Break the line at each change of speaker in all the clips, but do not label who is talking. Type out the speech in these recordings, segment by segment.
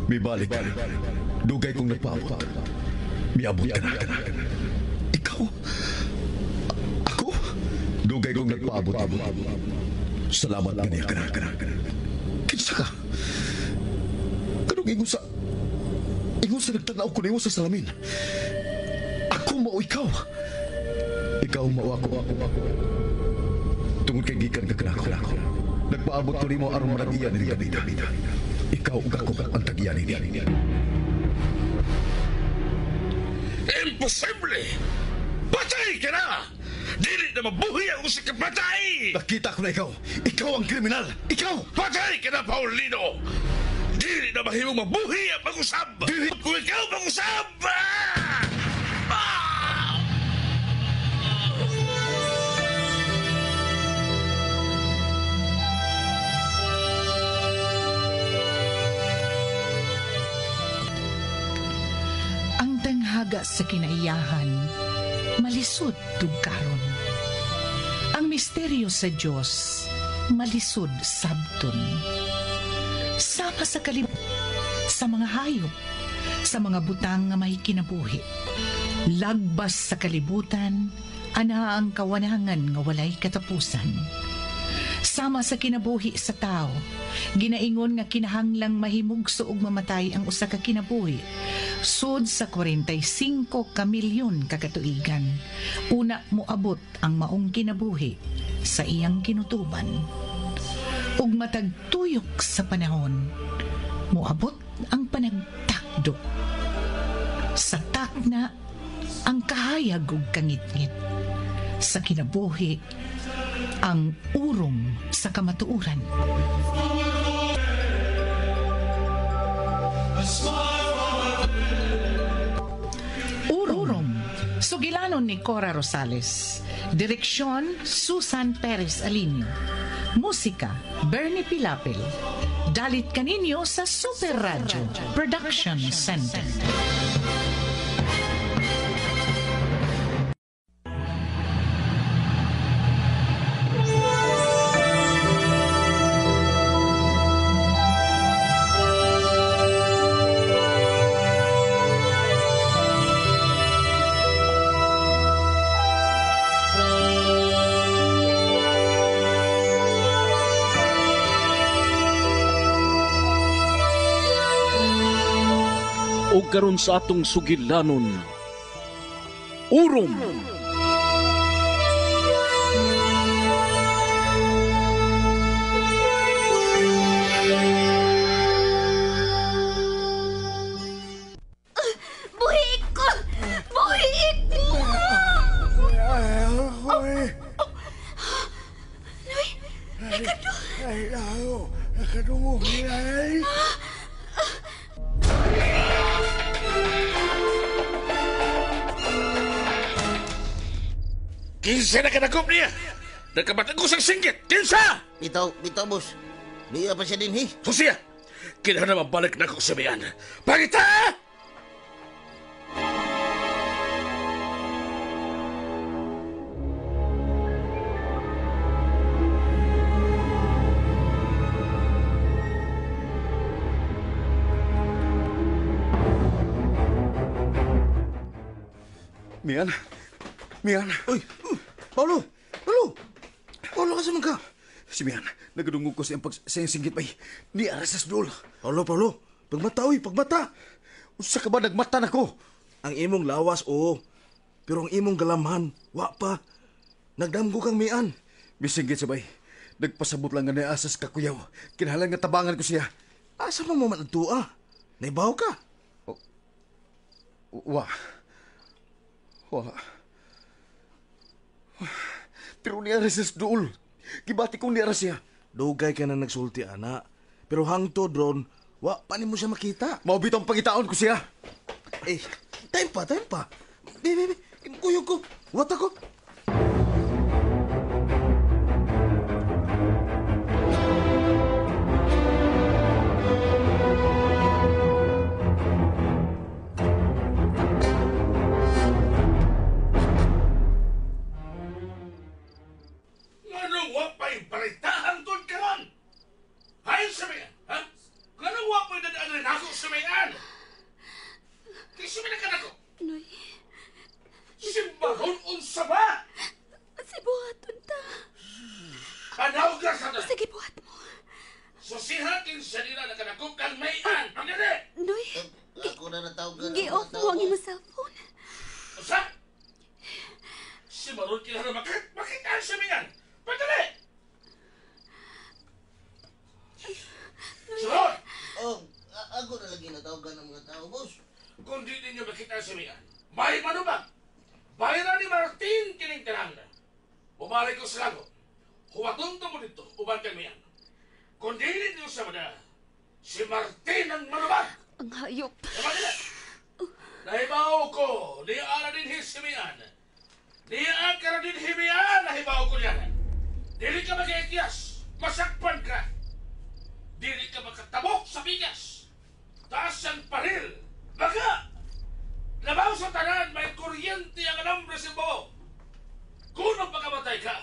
Mibalik ka. Dugay kong nagpaabot. Miabot ka na. Ikaw? Ako? Dugay kong nagpaabot. Salamat kaniya ka na. Kinsa ka? Kanong ingon sa... Ingon sa nagtanaw ko nimo sa salamin. Ako mao ikaw. Ikaw mao ako. Tungod kay gikan ka kanako. Nagpaabot ko nimo aron manag-iya ni Gabita. Ikaw ug ako ang tag-iya nini.
Imposible! Patay ka na! Dili na mabuhi ang usa ka patay!
Nakita ko na ikaw. Ikaw ang kriminal. Ikaw!
Patay ka na, Paulino! Dili na mahimong mabuhi ang pag-usab!
Dili!
Kung ikaw pag-usab! Ah! Ah!
Ang tanghaga sa kinaiyahan, malisod tugkaron. Ang misteryo sa Dios, malisod sabton. Sama sa kalibutan, sa mga hayop, sa mga butang nga may kinabuhi. Lagbas sa kalibutan, ana ang kawanangan nga walay katapusan. Sama sa kinabuhi sa tao, ginaingon nga kinahanglang mahimugso og mamatay ang usa ka kinabuhi. Sud sa 45 ka milyon ka katuigan, una moabot ang maong kinabuhi sa iyang kinutuban. Ug matag tuyok sa panahon, moabot ang panagtakdo. Sa takna, ang kahayag ug kangitngit. Sa kinabuhi, ang urom sa kamatuoran. Urom. Sugilanon ni Cora Rosales. Direksyon, Susan Perez Alinio. Musika, Bernie Pilapil. Dalit kaninyo sa Super Radio Production Center.
O karon sa atong sugilanon, Urom.
Buhi ko! Buhi ko! Noy, Ricardo!
Kinsa na kanakop niya? Nagkabatag ko sa singgit! Kinsa!
Bitaw, bitaw, boss. Niya pa siya din, he.
Susiya! Kinahanglan mabalik na ko sa bayan. Pangita!
Mian? Mian?
Uy! Paulo! Paulo! Paulo, kasi man ka?
Si Mian, nagadungog ko sa iyang singgit bay. Ni Arasas Dol.
Paulo, Paulo! Pagmata, uy! Pagmata!
Unsa ka ba nagmata nako?
Ang imong lawas, oo. Pero ang imong galamhan, wa pa. Nagdamgo kang Mian.
Misinggit sa bay. Nagpasabot lang nga ni Asas kakuyaw. Kinahanglan nga tabangan ko siya.
Asa man mo man adtua? Naibaw ka?
Wa. Wa. Pero ni Arasas Dol. Gibati kong ni Aras siya.
Dugay ka na nagsulti, ana. Pero hangtod ron, wa pa nimo siya makita.
Mao bitong pangitaon ko siya.
Eh, time pa, time pa. Bi, bi, bi. Kuyog ko. Wat ako.
Nganong wa pa'y paritahan doon karon? Hain sa mayan, ha? Nganong wa pa'y dadaanan ako sa mayan? Sa
Sige, buhat mo.
Susiha kinsa nila nakanakop kang mayan. Pagdali!
Noy,
Ako na natawagan.
gi-off mo ang imong cellphone.
Usa! Si Maron kinahanglan makita si Mian. Pagdali! Si Maron!
Oh, ako na lagi natawagan ng mga tao, boss.
Kung di ninyo makita si Mian, may manubag. Bayaran ni Martin kining tanan. Bumalik ko sa lago. Huwatong mo dito, uban kay Mian. Kung di ninyo sa mga, si Martin ang manubag.
Ang hayop.
Pagdali! Nahibaw ko, niya na din si Mian. Niya ka na din himian, nahibaw ko niya. Dili ka mag-iityas, masakpan ka. Dili ka makatabok sa bigas. Taas ang paril, baga. Labaw sa tanan, may kuryente ang alambre sa buo. Kung pagkamatay ka,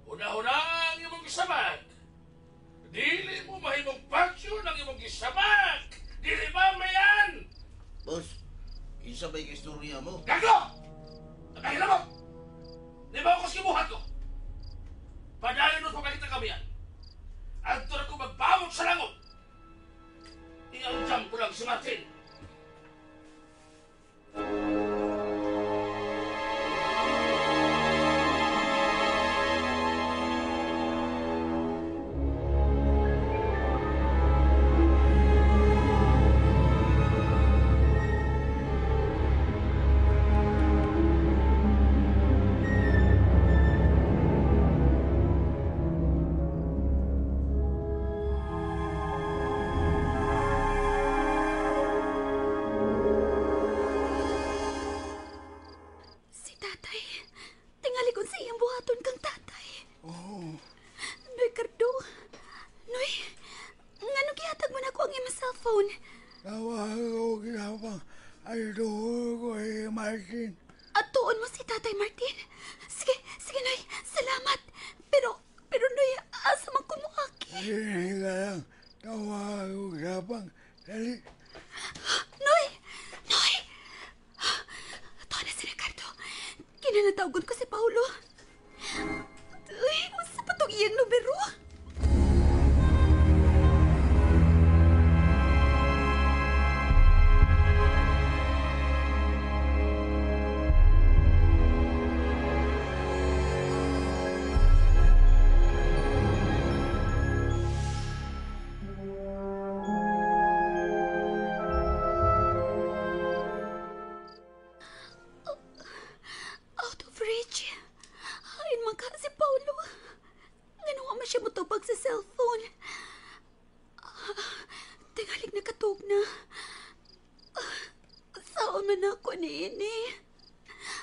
una-una ang imong gisamag. Dili mo mahimong pansyon ang imong gisamag. Dili ba mayan?
Boss, kinsa ba'y istorya mo?
Gago! Nakahilamot! Di ba ako sa kibuhat ko? Padayon mo pagkakita kami yan. Adto na ko magpamot sa langot. Iangjam ko lang si Martin.
Si tatay. Tingali kung sa iyang buhaton kang tatay. Oh. Noy, Cardo. Noy, ngano gihatag mo na ako ang imong cellphone?
Martin.
Atuon mo si Tatay Martin. Sige, sige, Noy. Salamat. Pero, Noy, asa man ko mo aki?
Hindi ka lang. Tawag ko ginapang. Dali.
Noy! Noy! Ito na si Ricardo. Kinanatawagon ko si Paulo. Ay, unsa pa tong iyang numero? Out of reach. Hain man ka si Paulo. Ganawa man siya motubag sa cellphone. Tingalig nakatug na. Saan man ako niini?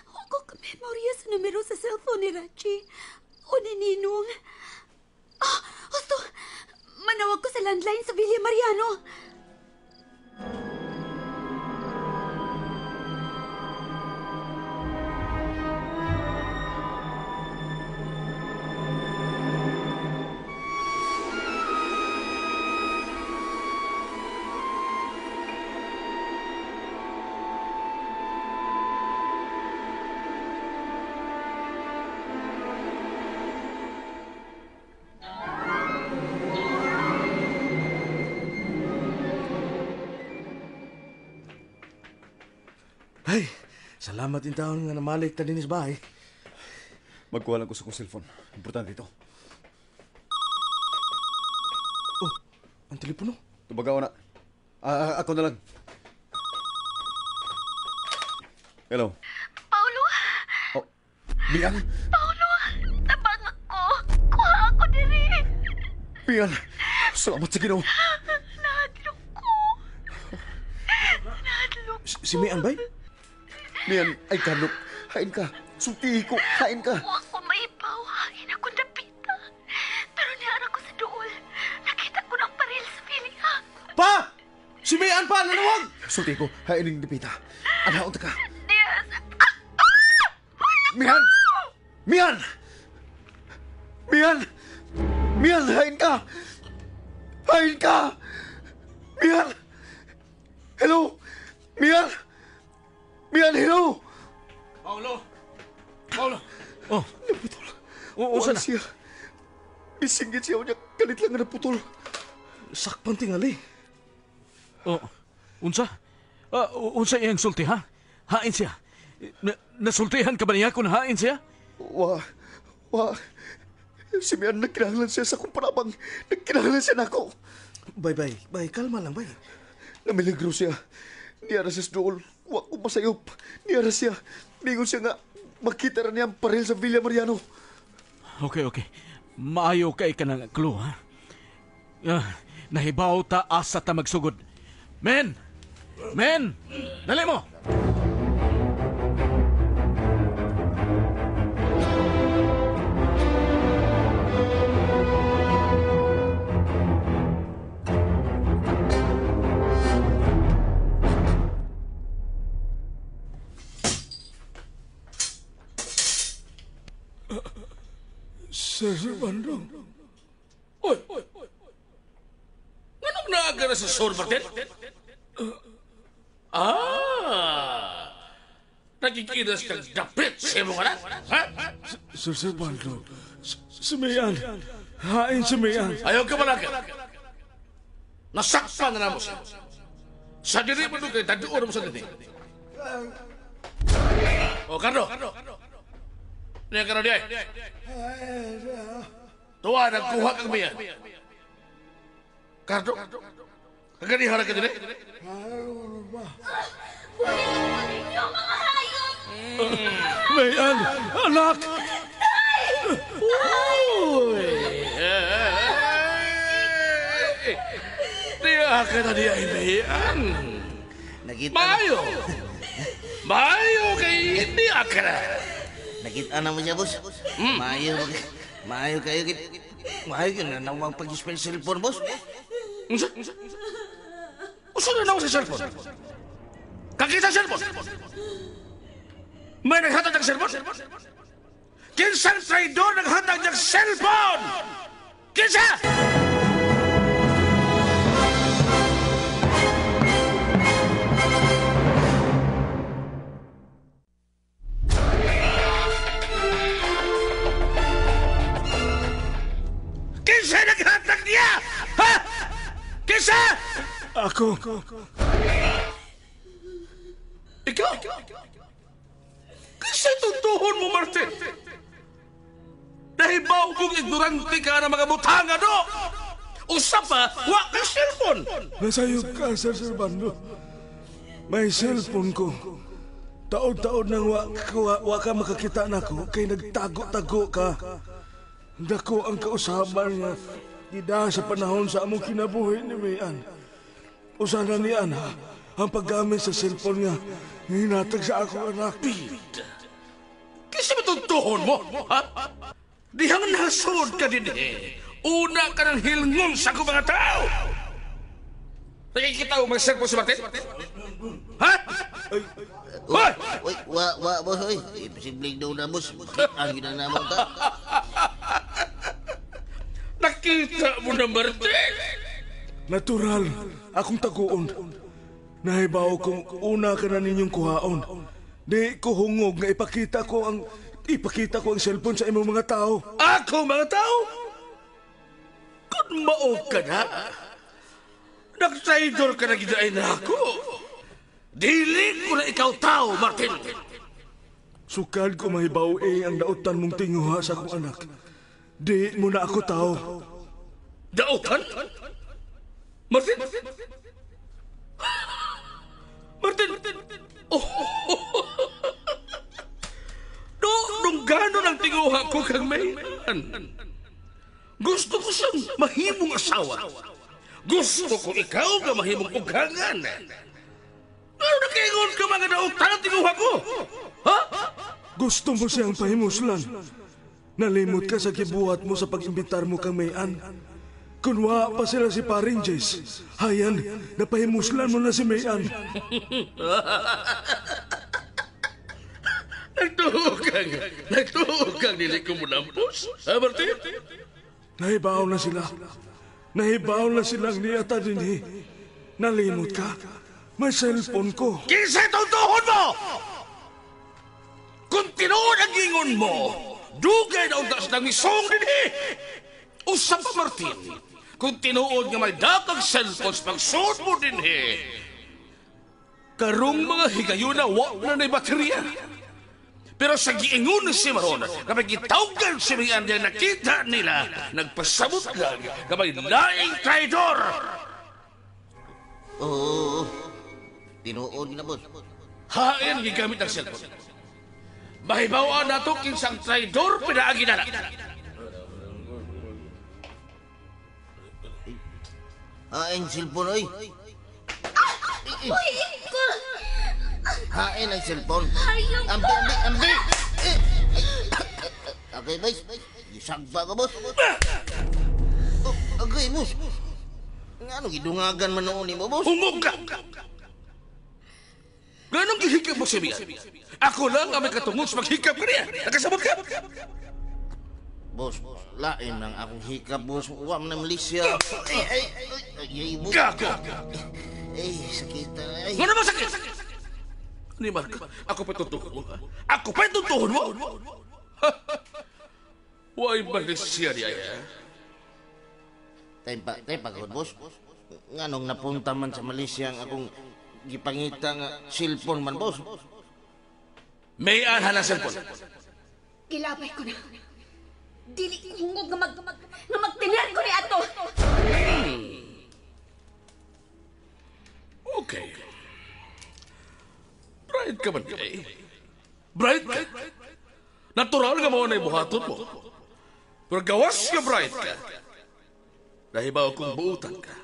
Ako ka-memorya sa numero sa cellphone ni Rachi. O ni Ninong. Ah, husto! Manawag ko sa landline sa Villa Mariano.
Ay, salamat din taon nga namalik ta dinis bahay.
Magkuha lang ko sa kong cellphone. Importante ito.
Oh, ang telepono.
Tubagaw na. Ako na lang. Hello.
Paulo!
Oh, Mian?
Paulo! Tabang ako! Kuha ako diri!
Mian! Salamat sa Ginoo.
Nahadlok ko! Nahadlok.
Si Mian bay?
Mian, ay kanok. Hain ka. Sultihi ko. Hain ka.
Wa ko maibaw. Hain ako napita. Pero niara ko sa duol. Nakita ko ng paril sa Villa.
Pa! Si Mian pa! Nanawag!
Sultihi ko. Hain ang dipita. Anaon ta ka.
Dias!
Mian! Mian! Mian! Mian, hain ka! Hain ka! Mian! Hello! Mian! Mian, hello!
Paulo! Paulo!
Oh.
Naputol.
Unsa na?
Siya. Nisinggit siya niya, kalit lang nga naputol.
Sakpan tingali.
Oh, unsa? Unsa iyang sulti, ha? Hain siya. Nasultihan ka ba niya kung hain siya?
Wa. Si Mian, nagkinahanglan siya sa akong panabang. Nagkinahanglan siya nako.
Bay, kalma lang, bay.
Namiligro siya. Niya ra siya sa dool. Wa ko masayop. Niya ra siya. Mingon siya nga, makita ra niya ang paril sa Villa Mariano.
Okay. Maayo kay ka ng clue, ha? Nahibaw ta asa ta magsugod. Men! Dali mo!
Sir Servando.
Oy! Anong naaga na sa Sir Martin? Nakikinas kang dapit sa imong anak? Ha?
Sir Servando, si Mayan. Hain si Mayan.
Ayaw ka malaka. Nasakpan na mo siya. Sa diri mo doon, taduon mo sa diri. O, Carlo. Niya ka na diay. Tuwa, nagkuha kang Mayan. Carlo, kaganihara ka diri?
Buhay ninyo, mga hayop!
Mayan! Anak!
Uy! Diya ka na diya, Mayan. Maayo! Maayo kay diya ka na.
Nakita na mo siya, boss. Maayo. Maayo kayo. Maayo yun na nawang pag-spend cellphone, boss.
Unsa? Unsa na nawang sa cellphone? Kakita cellphone? May naghatag ng cellphone? Kinsang traidor naghatag ng cellphone? Kinsa? Kinsa naghatag niya? Ha? Kinsa?
Ako.
Ikaw? Kasi tuntuhon mo, Martin. Nahibaw kong ignorante ka ng mga butang, ano? Usa pa, wa kang cellphone.
Nasayop ka, Sir Servando. May cellphone ko. Taod-taod nang wa ka makakita na ko, kay nagtago-tago ka. Dako ang kausaban nga dida sa panahon sa among kinabuhi ni Mayan. Usa na ni Ana ang paggamit sa cellphone nga hinatag sa akong anak.
Bida! Kasi matuntuhon mo, ha? Dihang nasod ka din eh. Una ka ng hilngon sa akong mga tao! Nakikita mo mag-cellphone si Martin? Ha? Hoy!
Uy, wa, boss, uy. Imposibleng daw na, boss. Ang ginanamang ta.
Nakita mo na, Martin!
Natural, akong taguon. Nahibaw kung una ka na ninyong kuhaon. Di ko hungog nga ipakita ko ang cellphone sa imong mga tao.
Ako mga tao? Kung mao ka na, nagtraidor ka na gidaay na ako. Dili ko na ikaw tao, Martin.
Sukad ko mahibaw ang dautan mong tinguha sa akong anak. Di mo na ako tao.
Dautan? Martin? Martin! Oh! No, nung gano'n ang tinguha ko kang Mayan. Gusto ko siyang mahimong asawa. Gusto ko ikaw nga mahimong ugangan. Ano nakaingon ka mga dautan ang tinguha ko? Ha?
Gusto mo siyang pahimuslan. Nalimot ka sa gibuhat mo sa pag-imbitar mo kang Mayan. Kunwa pa sila si Paring Jace. Hayan, napahimuslan mo na si Mayan.
Nagtuo kang dili ko mulampos. Ha, Martin?
Nahibaw na sila. Nahibaw na silang niyata din eh. Nalimot ka. May cellphone ko.
Kinsa itong tuhon mo! Kung tinuod ang ingon mo, dugay na untas ng isong din eh! Usa pa, Martin, kung tinuod nga may dakag cellphones pagsuod mo din he. Karong mga higayuna, wa na na'y baterya. Pero sa giingon si Maron, nga may gitawgan si Mian niya nakita nila, nagpasabot lang nga may laing traidor.
Oo, tinuod na, boss.
Hain gigamit ang cellphone. Mahibawaan na ito kinsang traidor pinaagi na.
Hain cellphone, oy.
Uy, ko!
Hain ang cellphone.
Hayop
Ambi, ambi, ambi! Okay, boys. Gisagpa ka, boss. Oh, okay, boss. Nga ano, gidungagan man noon ni mo, boss?
Hungog ka! Ganong gihikap mo si Mian? Ako lang ang may katungod sa maghikap ka niya. Nakasabot ka?
Boss, lain lang akong hikap, boss. Wa man na Malaysia. Ay, ay, ay, ay, boss.
Gago!
Ay, sakit. Ay.
Nga naman sakit! Ni Mark, ako pa tutuhon mo. Ako pa tutuhon mo! Why Malaysia niya, eh?
Tay pa, God, boss. Nga nung napunta man sa Malaysia ang akong gipangita nga cellphone man, boss.
May anha ng cellphone.
Gilabay ko na. Dili hungog nga magtiner ko ni ato.
Okay. Bright ka man kay. Bright ka. Natural nga mao na buhaton mo. Pero gawas nga bright ka. Nahibaw kong buutan ka.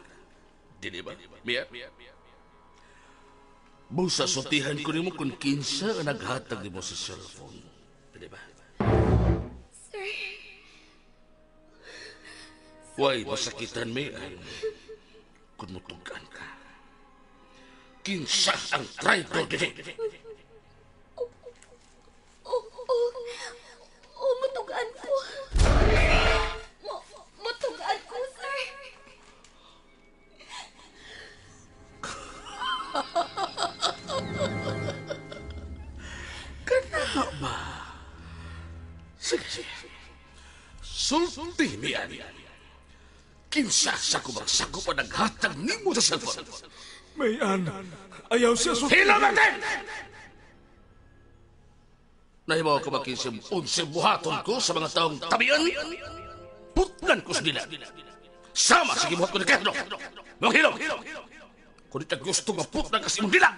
Dili ba? Mia? Busa sultihan ko nimo kung kinsa ang naghatag nimo sa cellphone. Dili ba?
Sir.
Way masakitan mi ay kung mutugan ka. Kinsa ang traitor dili?
Oh, mutugan ko. Mutugan ko, sir.
Kana ba? Sige. Sulti miyan. Kinsa sa kumagsako pa naghatag nimo sa cellphone.
Mayan, ayaw siya sulti.
Hila natin! Nahibaw ka ba kinsa unsa buhaton ko sa mga taong tabian? Putnan ko sa nila. Sama sa gibuhat ko ni Kerno. Mga hilom! Kung di ta gusto nga putnan ka sa imong dila!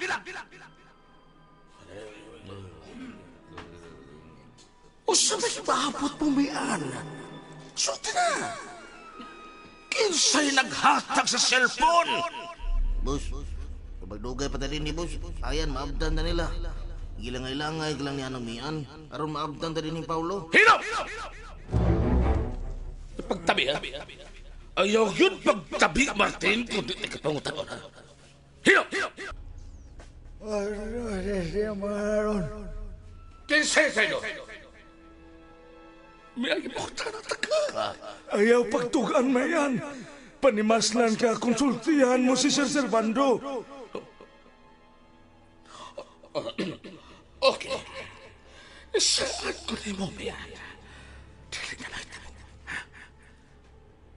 Usa may maabot mo, Mian. Sulti na! Kinsa'y naghatag sa cellphone!
Boss, kapag dugay pa din ni boss, ayan, maabdan na nila. Gilangay-langay lang niya ng Mian, aron maabdan na din ni Paulo.
Hilom! Pagtabi, ha? Ayaw yun pagtabi, Martin, kung di nagkapangutan ha? Hilom! Kinsay sa'yo! May agibukta na taka.
Ayaw pagtugan, Mayan. Panimaslan ka, konsultihan mo si Sir Servando.
Okay. Saan ko ni mo, Mayan? Dili na mahitabo.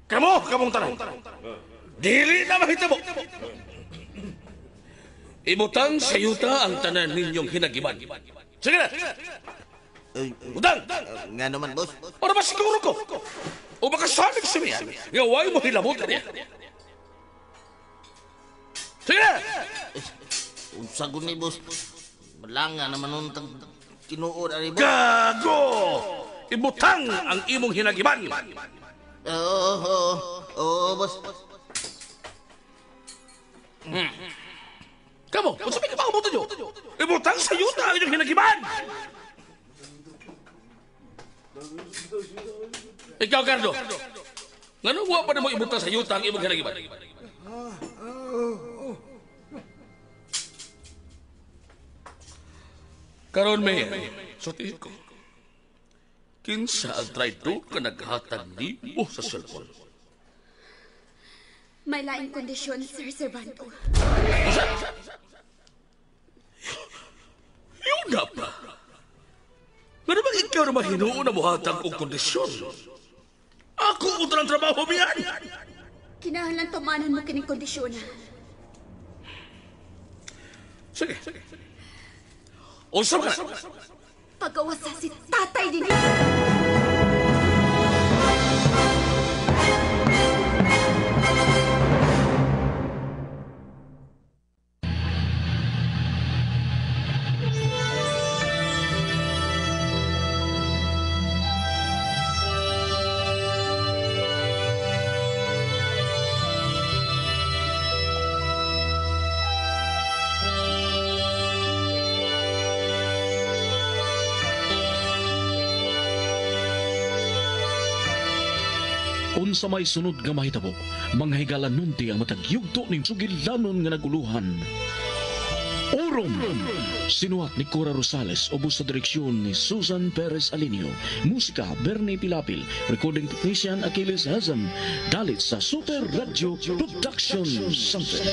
Kamo, kamong tanan. Dili na mahitabo. Ibutang sa yuta ang tanan ninyong hinagiban. Sige na! Utang!
Nga naman, boss.
Para masiguro ko. O baka salig si Mian. Nga way mo hilamutan niya. Sige na!
Unsagon ni boss. Malanga naman nun tinuod, ari, boss.
Gago! Ibutang ang imong hinagiban.
Oo, boss.
Kamo, kung sabi ka ba umutan nyo? Ibutang sa yuta ang inyong hinagiban! Ikaw, Cardo. Ngano wa pa na mo ibutang sa yuta ang imong hinagiban? Karon may sultihin ko. Kinsa ang traidor ka naghatag nimo sa cellphone?
May laing kondisyon, Sir Servando.
Usa? Yun na pa. Nga naman ikaw na mahinuon na muhatag og kondisyon. Ako Ako ng trabaho, Mian!
Kinahanglan tumanan mo kining kondisyon.
Sige. Unsa ka na?
Pagawas sa si tatay din.
Unsa may sunod nga mahitabo, mga higala nunti ang matag yugto ning sugilanon nga naguluhan. Orom! Sinuhat ni Cora Rosales, ubos sa direksyon ni Susan Perez Alinio. Musika, Bernie Pilapil. Recording technician, Achilles Hazam. Dalit sa Super Radio Production Center.